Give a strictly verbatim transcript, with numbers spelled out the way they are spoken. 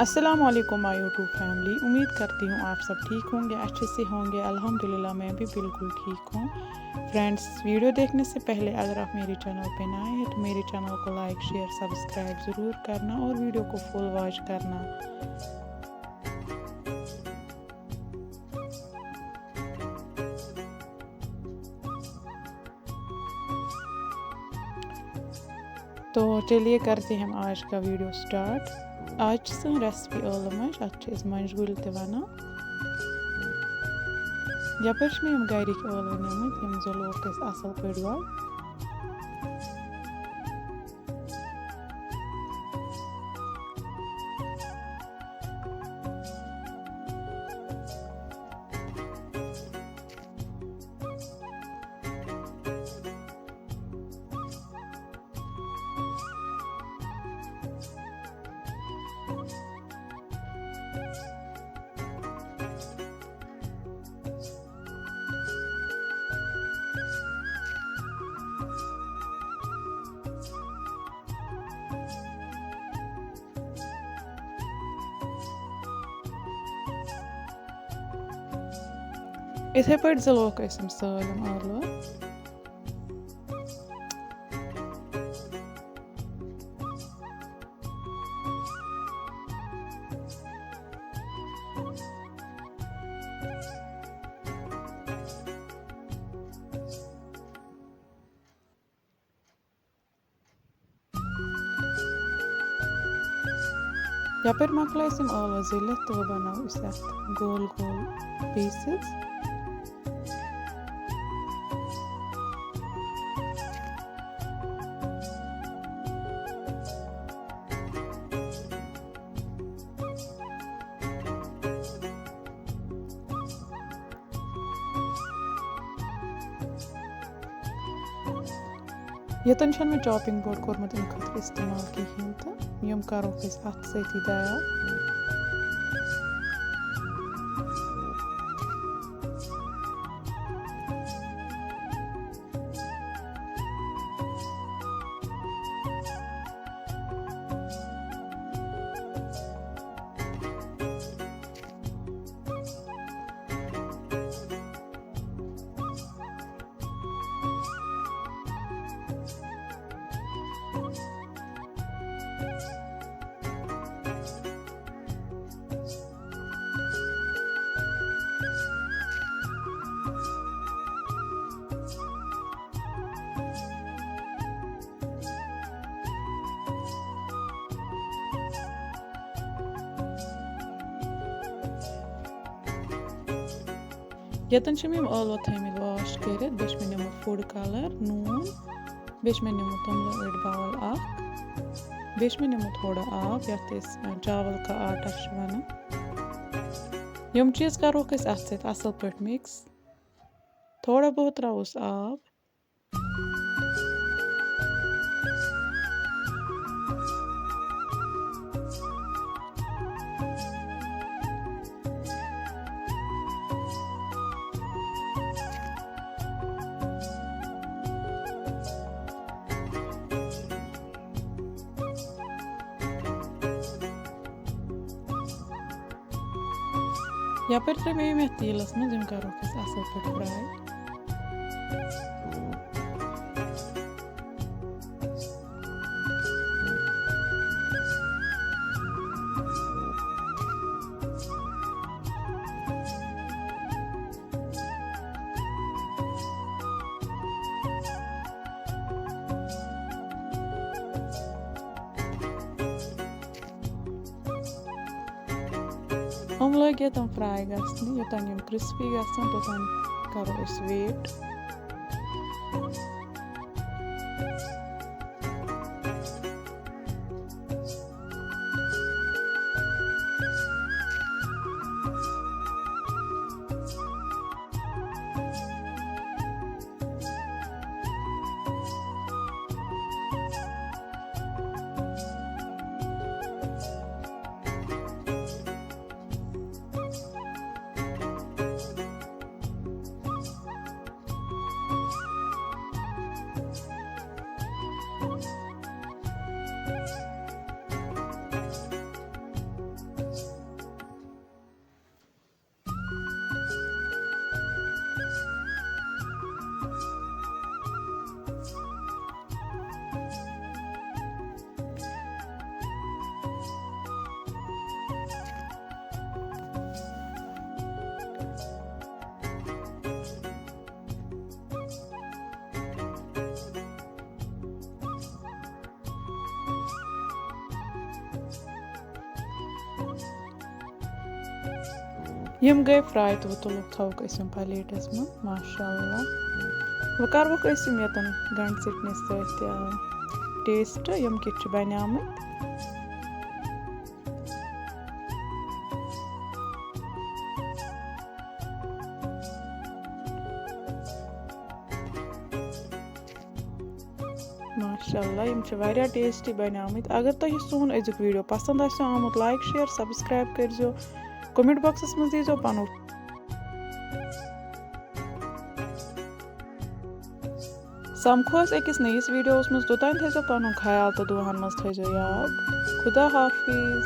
السلام علیکم my YouTube family, उम्मीद करती हूँ आप सब ठीक होंगे, अच्छे से होंगे। अल्हम्दुलिल्लाह, मैं भी बिल्कुल ठीक हूँ। फ्रेंड्स, वीडियो देखने से पहले अगर आप मेरे चैनल पे नए हैं तो मेरे चैनल को लाइक, शेयर, सब्सक्राइब ज़रूर करना और वीडियो को फुल वॉच करना। तो चलिए करते हैं हम आज का वीडियो स्टार्ट। आज چھِ سٲنۍ ریسپی ٲلہٕ مۄنجہِ، اَتھ چھِ أسۍ مۄنجہِ گُلۍ تہِ وَنان۔ یَپٲرۍ چھِ مےٚ یِم گَرِکۍ ٲلہٕ نِمٕتۍ، یِم زٕ لوگ أسۍ اَصٕل پٲٹھۍ گۄڈٕ۔ یِتھَے پٲٹھۍ زٕلوکھ أسۍ یِم سٲلِم ٲلوٕ۔ یَپٲرۍ مۄکلٲے أسۍ یِم ٲلوٕ زٔلِتھ تہٕ وۄنۍ بَناوو أسۍ اَتھ گول گول پیٖسٕز۔ ییٚتٮ۪ن چھُنہٕ مےٚ چاپنگ بورڈ کوٚرمُت اَمہِ خٲطرٕ استعمال کِہیٖنۍ، تہٕ یِم کَرو أسۍ اَتھٕ سۭتی تیار۔ ییٚتٮ۪ن چھِ مےٚ یِم ٲلوٕ تھٲیمٕتۍ واش کٔرِتھ، بیٚیہِ چھِ مےٚ نیوٗمُت فُڈ کَلَر، نوٗن، بیٚیہِ چھِ مےٚ نیوٗمُت توٚملہٕ أڑۍ باوُل اَکھ، بیٚیہِ چھِ مےٚ نیوٗمُت تھوڑا آب، یَتھ أسۍ، اَ، چاول کا آٹا چھِ وَنان۔ یِم چیٖز کَروکھ أسۍ اَتھ سۭتۍ اَصٕل پٲٹھۍ مِکٕس۔ تھوڑا بہت ترٛاووس آب۔ یَپٲرۍ ترٛٲے مےٚ یِم یَتھ تیٖلَس منٛز، یِم کَروکھ أسۍ اَصٕل پٲٹھۍ fry۔ یِم لٲگۍ یوٚتام fry گژھنہِ، یوٚتام یِم crispy گژھن، توٚتام کَرو أسۍ wait۔ یِم گٔے فراے تہٕ وۄنۍ تُلوکھ، تھاووکھ أسۍ یِم پلیٹس منٛز۔ ماشاء اللہ۔ وۄنۍ کروکھ أسۍ یِم ییٚتٮ۪ن گنڈٕ ژیٹنہِ سۭتۍ ٹیسٹ، یِم کِتھ چھِ بنیمٕتۍ۔ ماشاء اللہ، یِم چھِ واریاہ ٹیسٹی بنیمٕتۍ۔ اگر تۄہہِ سون أزیُک ویڈیو پسند آسیو آمُت، لایک، شیئر، سبسکرائب کٔرزیو، کمنٹ باکسس منٛز دیٖزیو پنُن۔ سمکھو أسۍ أکِس نٔیِس ویڈیوس منٛز۔ توٚتام تھٲیزیو پنُن خیال تہٕ دُعاہن منٛز تھٲیزیو یاد۔ خدا حافظ۔